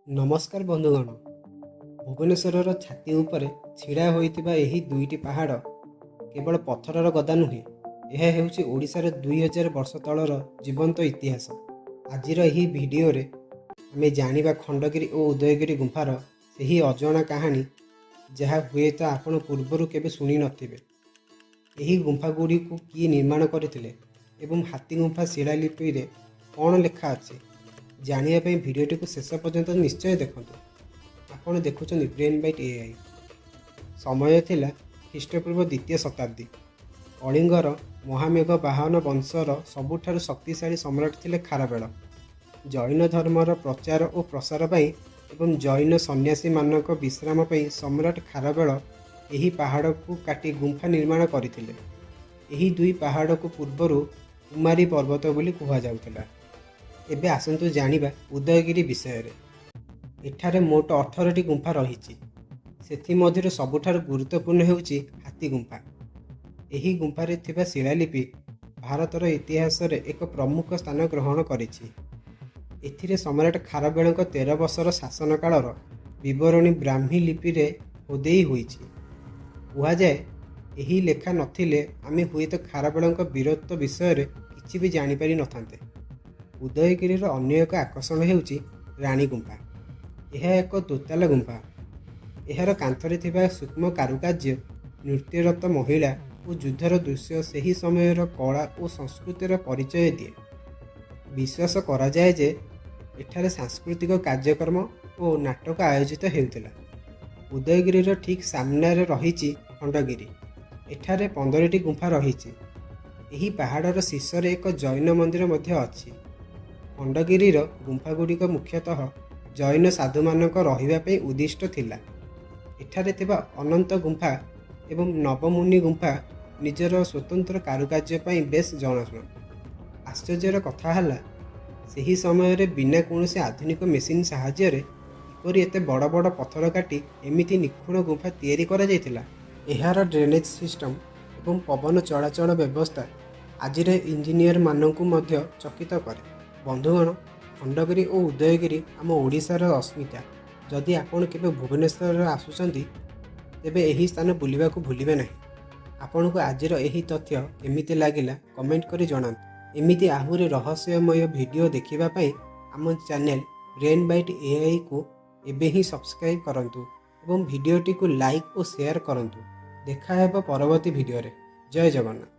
ନମସ୍କାର ବନ୍ଧୁଗଣ। ଭୁବନେଶ୍ୱରର ଛାତି ଉପରେ ଛିଡ଼ା ହୋଇଥିବା ଏହି ଦୁଇଟି ପାହାଡ଼ କେବଳ ପଥରର ଗଦା ନୁହେଁ, ଏହା ହେଉଛି ଓଡ଼ିଶାର 2000 ବର୍ଷ ତଳର ଜୀବନ୍ତ ଇତିହାସ। ଆଜିର ଏହି ଭିଡ଼ିଓରେ ଆମେ ଜାଣିବା ଖଣ୍ଡଗିରି ଓ ଉଦୟଗିରି ଗୁମ୍ଫାର ସେହି ଅଜଣା କାହାଣୀ, ଯାହା ହୁଏତ ଆପଣ ପୂର୍ବରୁ କେବେ ଶୁଣି ନଥିବେ। ଏହି ଗୁମ୍ଫାଗୁଡ଼ିକୁ କିଏ ନିର୍ମାଣ କରିଥିଲେ ଏବଂ ହାତୀ ଗୁମ୍ଫା ଶିଳାଲିପିରେ କ'ଣ ଲେଖା ଅଛି, ଜାଣିବା ପାଇଁ ଭିଡ଼ିଓଟିକୁ ଶେଷ ପର୍ଯ୍ୟନ୍ତ ନିଶ୍ଚୟ ଦେଖନ୍ତୁ। ଆପଣ ଦେଖୁଛନ୍ତି ବ୍ରେନ୍ ବାଇଟ୍ ଏଆଇ। ସମୟ ଥିଲା ଖ୍ରୀଷ୍ଟପୂର୍ବ ଦ୍ୱିତୀୟ ଶତାବ୍ଦୀ। କଳିଙ୍ଗର ମହାମେଘ ବାହନ ବଂଶର ସବୁଠାରୁ ଶକ୍ତିଶାଳୀ ସମ୍ରାଟ ଥିଲେ ଖାରବେଳ। ଜୈନ ଧର୍ମର ପ୍ରଚାର ଓ ପ୍ରସାର ପାଇଁ ଏବଂ ଜୈନ ସନ୍ନ୍ୟାସୀମାନଙ୍କ ବିଶ୍ରାମ ପାଇଁ ସମ୍ରାଟ ଖାରବେଳ ଏହି ପାହାଡ଼କୁ କାଟି ଗୁମ୍ଫା ନିର୍ମାଣ କରିଥିଲେ। ଏହି ଦୁଇ ପାହାଡ଼କୁ ପୂର୍ବରୁ କୁମାରୀ ପର୍ବତ ବୋଲି କୁହାଯାଉଥିଲା। ଏବେ ଆସନ୍ତୁ ଜାଣିବା ଉଦୟଗିରି ବିଷୟରେ। ଏଠାରେ ମୋଟ 18ଟି ଗୁମ୍ଫା ରହିଛି। ସେଥିମଧ୍ୟରୁ ସବୁଠାରୁ ଗୁରୁତ୍ୱପୂର୍ଣ୍ଣ ହେଉଛି ହାତୀ ଗୁମ୍ଫା। ଏହି ଗୁମ୍ଫାରେ ଥିବା ଶିଳାଲିପି ଭାରତର ଇତିହାସରେ ଏକ ପ୍ରମୁଖ ସ୍ଥାନ ଗ୍ରହଣ କରିଛି। ଏଥିରେ ସମ୍ରାଟ ଖାରବେଳଙ୍କ 13 ବର୍ଷର ଶାସନ କାଳର ବିବରଣୀ ବ୍ରାହ୍ମୀ ଲିପିରେ ଖୋଦେଇ ହୋଇଛି। କୁହାଯାଏ, ଏହି ଲେଖା ନଥିଲେ ଆମେ ହୁଏତ ଖାରବେଳଙ୍କ ବୀରତ୍ୱ ବିଷୟରେ କିଛି ବି ଜାଣିପାରି ନଥାନ୍ତେ। ଉଦୟଗିରିର ଅନ୍ୟ ଏକ ଆକର୍ଷଣ ହେଉଛି ରାଣୀ ଗୁମ୍ଫା। ଏହା ଏକ ଦୋତାଲା ଗୁମ୍ଫା। ଏହାର କାନ୍ଥରେ ଥିବା ସୂକ୍ଷ୍ମ କାରୁକାର୍ଯ୍ୟ, ନୃତ୍ୟରତ ମହିଳା ଓ ଯୁଦ୍ଧର ଦୃଶ୍ୟ ସେହି ସମୟର କଳା ଓ ସଂସ୍କୃତିର ପରିଚୟ ଦିଏ। ବିଶ୍ୱାସ କରାଯାଏ ଯେ ଏଠାରେ ସାଂସ୍କୃତିକ କାର୍ଯ୍ୟକ୍ରମ ଓ ନାଟକ ଆୟୋଜିତ ହେଉଥିଲା। ଉଦୟଗିରିର ଠିକ୍ ସାମ୍ନାରେ ରହିଛି ଖଣ୍ଡଗିରି। ଏଠାରେ 15ଟି ଗୁମ୍ଫା ରହିଛି। ଏହି ପାହାଡ଼ର ଶୀର୍ଷରେ ଏକ ଜୈନ ମନ୍ଦିର ମଧ୍ୟ ଅଛି। ଖଣ୍ଡଗିରିର ଗୁମ୍ଫାଗୁଡ଼ିକ ମୁଖ୍ୟତଃ ଜୈନ ସାଧୁମାନଙ୍କ ରହିବା ପାଇଁ ଉଦ୍ଦିଷ୍ଟ ଥିଲା। ଏଠାରେ ଥିବା ଅନନ୍ତ ଗୁମ୍ଫା ଏବଂ ନବମୁନି ଗୁମ୍ଫା ନିଜର ସ୍ୱତନ୍ତ୍ର କାରୁକାର୍ଯ୍ୟ ପାଇଁ ବେଶ୍ ଜଣାଶୁଣା। ଆଶ୍ଚର୍ଯ୍ୟର କଥା ହେଲା, ସେହି ସମୟରେ ବିନା କୌଣସି ଆଧୁନିକ ମେସିନ୍ ସାହାଯ୍ୟରେ କିପରି ଏତେ ବଡ଼ ବଡ଼ ପଥର କାଟି ଏମିତି ନିଖୁଣ ଗୁମ୍ଫା ତିଆରି କରାଯାଇଥିଲା? ଏହାର ଡ୍ରେନେଜ୍ ସିଷ୍ଟମ୍ ଏବଂ ପବନ ଚଳାଚଳ ବ୍ୟବସ୍ଥା ଆଜିର ଇଞ୍ଜିନିୟରମାନଙ୍କୁ ମଧ୍ୟ ଚକିତ କରେ। ବନ୍ଧୁଗଣ, ଖଣ୍ଡଗିରି ଓ ଉଦୟଗିରି ଆମ ଓଡ଼ିଶାର ଅସ୍ମିତା। ଯଦି ଆପଣ କେବେ ଭୁବନେଶ୍ୱର ଆସୁଛନ୍ତି, ତେବେ ଏହି ସ୍ଥାନ ବୁଲିବାକୁ ଭୁଲିବେ ନାହିଁ। ଆପଣଙ୍କୁ ଆଜିର ଏହି ତଥ୍ୟ କେମିତି ଲାଗିଲା, କମେଣ୍ଟ କରି ଜଣାନ୍ତୁ। ଏମିତି ଆହୁରି ରହସ୍ୟମୟ ଭିଡ଼ିଓ ଦେଖିବା ପାଇଁ ଆମ ଚ୍ୟାନେଲ୍ ବ୍ରେନ୍ ବାଇଟ୍ ଏଆଇକୁ ଏବେ ହିଁ ସବସ୍କ୍ରାଇବ୍ କରନ୍ତୁ ଏବଂ ଭିଡ଼ିଓଟିକୁ ଲାଇକ୍ ଓ ସେୟାର କରନ୍ତୁ। ଦେଖା ହେବ ପରବର୍ତ୍ତୀ ଭିଡ଼ିଓରେ। ଜୟ ଜଗନ୍ନାଥ।